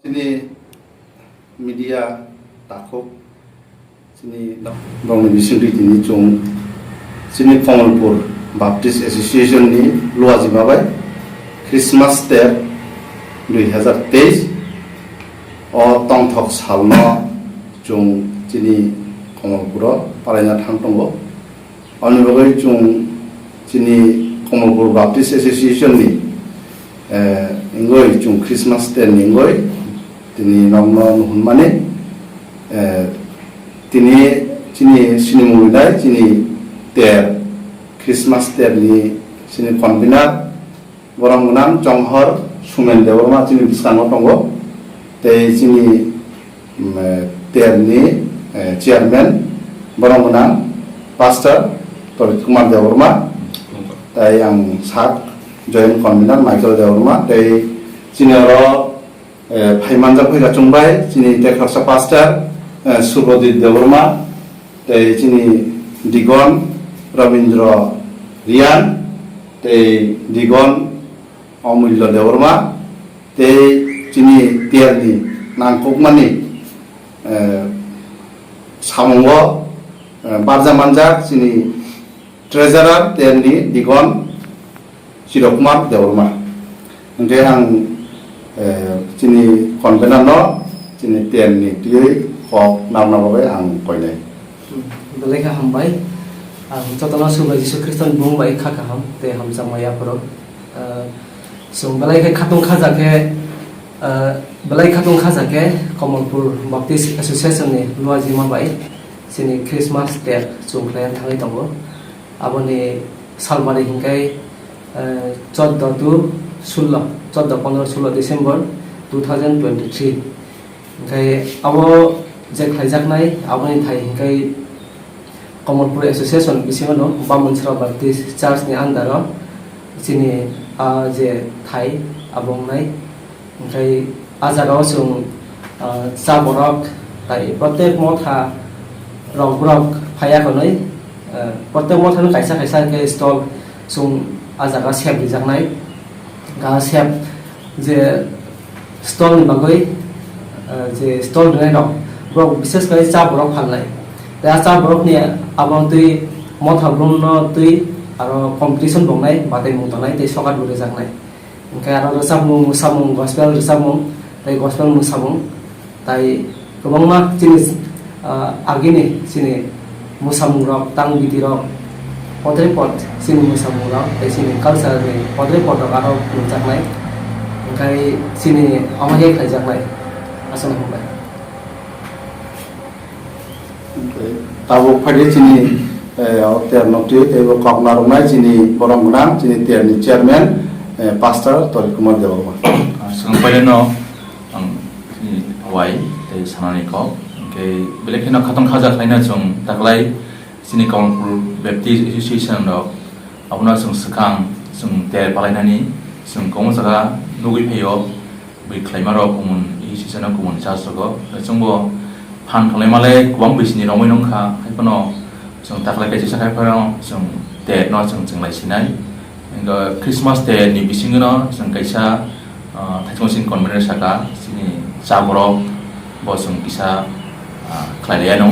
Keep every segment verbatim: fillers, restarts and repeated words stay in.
Chini media takhuk, chini bongni bisingtwi tini chwng chini Kamalpur Baptist Association ni luajima bai Christmas ter dui hazar teis o tongthok salno chwng chini Kamalpuro palaina thang tongo. Ani bagwi chwng chini Kamalpur Baptist Association ni, eh, wngwi chwng Christmas ter ni wngwi tini nokno nuhunmani, eh, tini chini sinimung rinai chini ter Christmas ter ni chini convener borok gwnang Chonghor Sumen Debbarma chini bwskango tongo, tei chini, mm, eh, ter ni, eh, chairman borok gwnang Pastor Torit Kumar Debbarma, tei ang sak joint convener Michael Debbarma, tei chini oro, eh, phaimanjak phaika chwngbai chini tei khoroksa Pastor, eh, Subodip Debbarma, tei chini Digon Rabindra Riyan, tei Digon Omullo Debbarma, tei chini ter ni nangkukmani, eh, samungo, eh, barja manjak chini treasurer ter ni Digon Chirokkumar Debbarma. Hingke ang, eh, chini convener no chini ter ni twiwi kok narwkna bagwi ang koinai. Belai khe hambai. Ang jotono Subrai Jisu Khristo ni bumung bai kha kaham tei hamjakma yapharo. Ah, chwng belai khe khatung khaja khe, ah, belai khatung khaja khe Kamalpur Baptist Association ni luajima bai chini Christmas ter chwng khlai thangwi tongo. Aboni salbari hingkai, eh, chordo to sullo, chordo, pondro, sullo December two thousand twenty-three. Hingkai abo je khlaijaknai, aboni thai hingkai Kamalpur Association bisingo no Bamonsra Baptist Church ni under o chini, ah, je thai abo wngnai. Hingkai ah jaga o chwng, ah, cha borok tai protek motha rok borok phaiya hwnwi, ah, protek motha no kaisa kaisa khe stall chwng ah jaga sep rijaknai. Ga sep je stall ni bagwi, ah, je stall rwnai rok borok bises khe cha borok phalnai. Tei ah cha borok ni abo twi motha brum no twi aro competition bo wngnai, batai mung tongnai tei sokat bo rijaknai. Hingke aro rwchapmung, mwsamung, gospel rwchapmung, tei gospel mwsamung, tai kwbangma chini, ah, agini chini mwsamungrok, tang bidirok, podre pod chini mwsamungrok, tei chini culture ni podre podrok aro nukjaknai, hingke chini omo khe khlaijaknai. Aswk no hambai. Tabuk phaidi chini, eh, o ter nokti tei bo kok narwknai chini borok gwnang chini ter ni chairman, eh, Pastor Torit Kumar Debbarma. Ah, swkang pailano ang chini wai tei sanani kok, hingke belai kheno khatong khaja khlaina chwng taklai chini Kamalpur Baptist Association rok abono chwng swkang chwng ter palainani chwng kwbangma jaga nugwi phaio. Bui khlaima rok kumun i sisano kumun church rogo. Chwngbo phan khlaima le kwbang bisini romwi nongkha, hai phano chwng takhwlai kaisa sakhai phano chwng ter no chwng chwnglai sinai. Wngkha Christmas ter ni bisingo no chwng kaisa, ah, thaisong sini convener saka, chini cha borok bo chwng kisa ah, khlai liya no,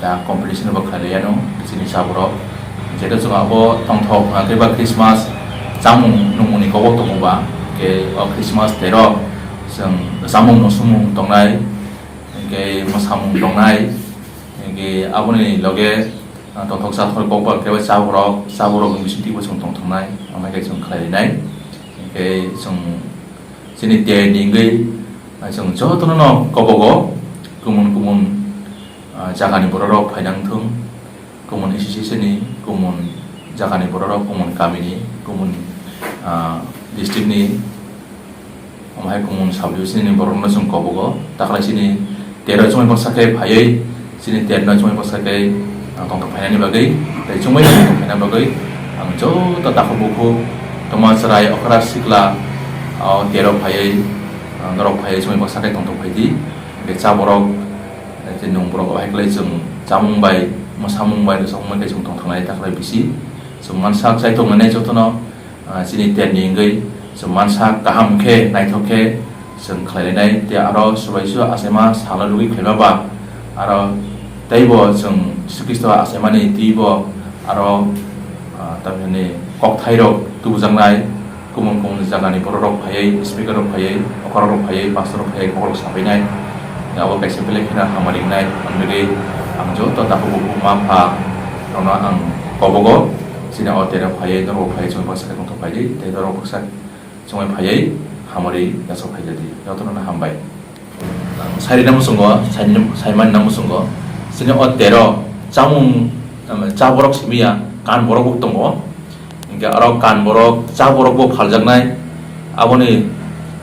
da competition bo khlai liya no, chini cha borok. Jeto chwng abo tongthok, ah, khe ba Christmas chamung nungmung ni kok bo tongo ba, khe o Christmas tei rok chwng chamung musumung tongnai, hingke mwsamung tongnai, hingke aboni loge, ah, tongthok chathok kok ba khe ba cha borok, cha borok ni bisingtwi bo chwng tongthoknai, amo khe chwng khlai rinai, hingke chwng chini ter ni wngwi, ah, chwng jotono no kobogo kumun kumun ah, jagani bororok phaina wngthung, kumun association ni, kumun jagani bororok, kumun kamini, kumun, ah, district ni, omo hai kumun sub division ni borokno chwng kobogo. Takhlai chini tero chumui baksa khe phaiwi, chini terno chumui baksa khe, ah, tongthok phainani bagwi, tei chumui tongthok phaina bagwi ang joto takhuk bukhuk, tongma chwrai, okra sikla, ah, tero phaiwi, ah, norok phaiwi chumui baksa khe tongthok phaidi. Hingke cha borok, eh, tei nwng borok hai khlai chwng chamung bai, mwsamung bai, rwchapmung bai khe chwng tongthoknai takhlai bisi. Chwng mansa chaitok nai jotono, ah, chini terni wngwi chwng mansa kaham khe naithok khe chwng khlai lainai, tei aro swbai su achaima salna rwgwi khlaima ba aro teibo chwng Jisu Khristo achaimani twibo aro, ah, tamni kokthai rok tubujaknai. Kumung kumung jagani borok rok phaiwi, speaker rok phaiwi, okra rok phaiwi, pastor rok phaiwi, kokrok sapainai. Abo kaisa belai kheno hamari wngnai, ang bagwi ang joto takhuk bukhuk ma pha rokno ang kobogo, chini o tero phaiwi, norok phaiwi, chwng baksa khe tongthok phaidi, tei norok baksa chwng phaiwi, hamari yasok phaijadi, jotono hambai. Ang sairina muchungo, saini-, saimanina muchungo, chini o tero chamung, em, cha borok simi ya, kan borok bo tongo. Hinkhe aro kan borok, cha borok bo phaljaknai. Aboni,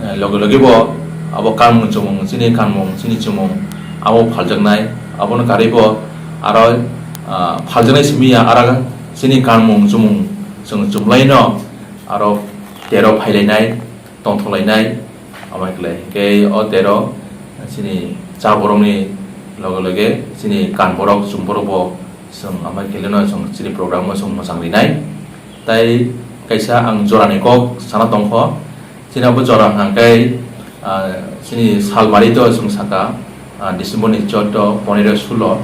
eh, loge loge bo abo kanmung chumung, chini kanmung, chini chumung abo phaljaknai. Abono karwi bo aro, ah, phaljaknai simi ya, aro chini kanmung chumung chwng chumlaino aro tero phailainai. Tongthok lainai, amai khlai. Hinkhe o tero chini cha borokni loge loge chini kan borok, chwng borok bo chwng amai khlai no chwng chini program o chwng mwchang rinai. Tai kaisa ang jorani kok sana tongkho. Chini abo jora hwnkhe, ah, chini salmari to chwng saka, ah, December ni choudo, ponero, sulo,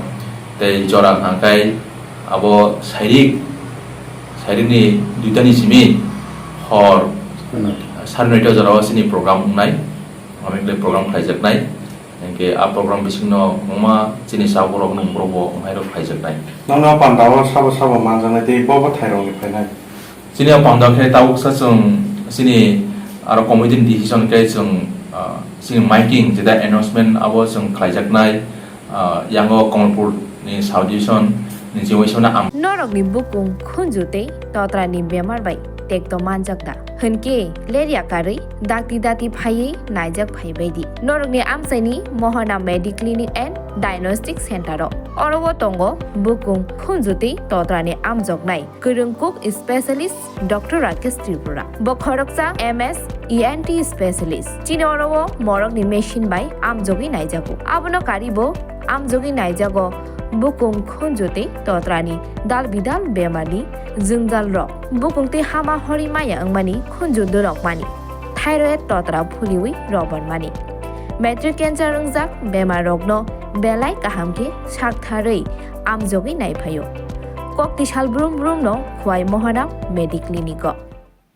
tei jora hwnkhe abo sairik, sairik ni duita ni simi hor, hmm, sari noita jora o chini program wngnai, amai khlai program khlaijaknai. Hinkhe a program bisingno kwbangma chini cha borok nung borok bo wngnai rok phaijaknai. Nono panda o sabo sabo manjaknai tei bo bo thairok ni phainai. Chini o panda khe tabuk sa chwng chini aro committee ni decision khe chwng, ah, chini miking jeta announcement abo chwng khlaijaknai, ah, yango Kamalpur ni subdivision ni chini waisa na am- Norokni bukung khunju tei totrani bemar bai tekto manjak da? Hwnkhe lerya karwi dakti dakti phaiwi naijak phaibaidi. Norokni amchaini Mohana Mediclinic and Diagnostic Center o. Oro o tongo bukung khunju tei totrani amjoknai kwrwng kuk specialist Doctor Rakesh Tripura. Bo khoroksa M S E N T specialist. Chini oro o morokni machine bai amjogwi naijago. Abono karibo amjogwi naijago bukung khunju tei totrani dal bidal bemarni jwngjal rok. Bukung tei hama hori maya wngmani khunju dwrokmani. Thyroid totra phuliwi robormani. Matric cancer wngjak bemar rokno belai kaham khe saktharwi amjogwi naiphaio. Kokti sal brum brum no Khwai Mohana Mediclinic o.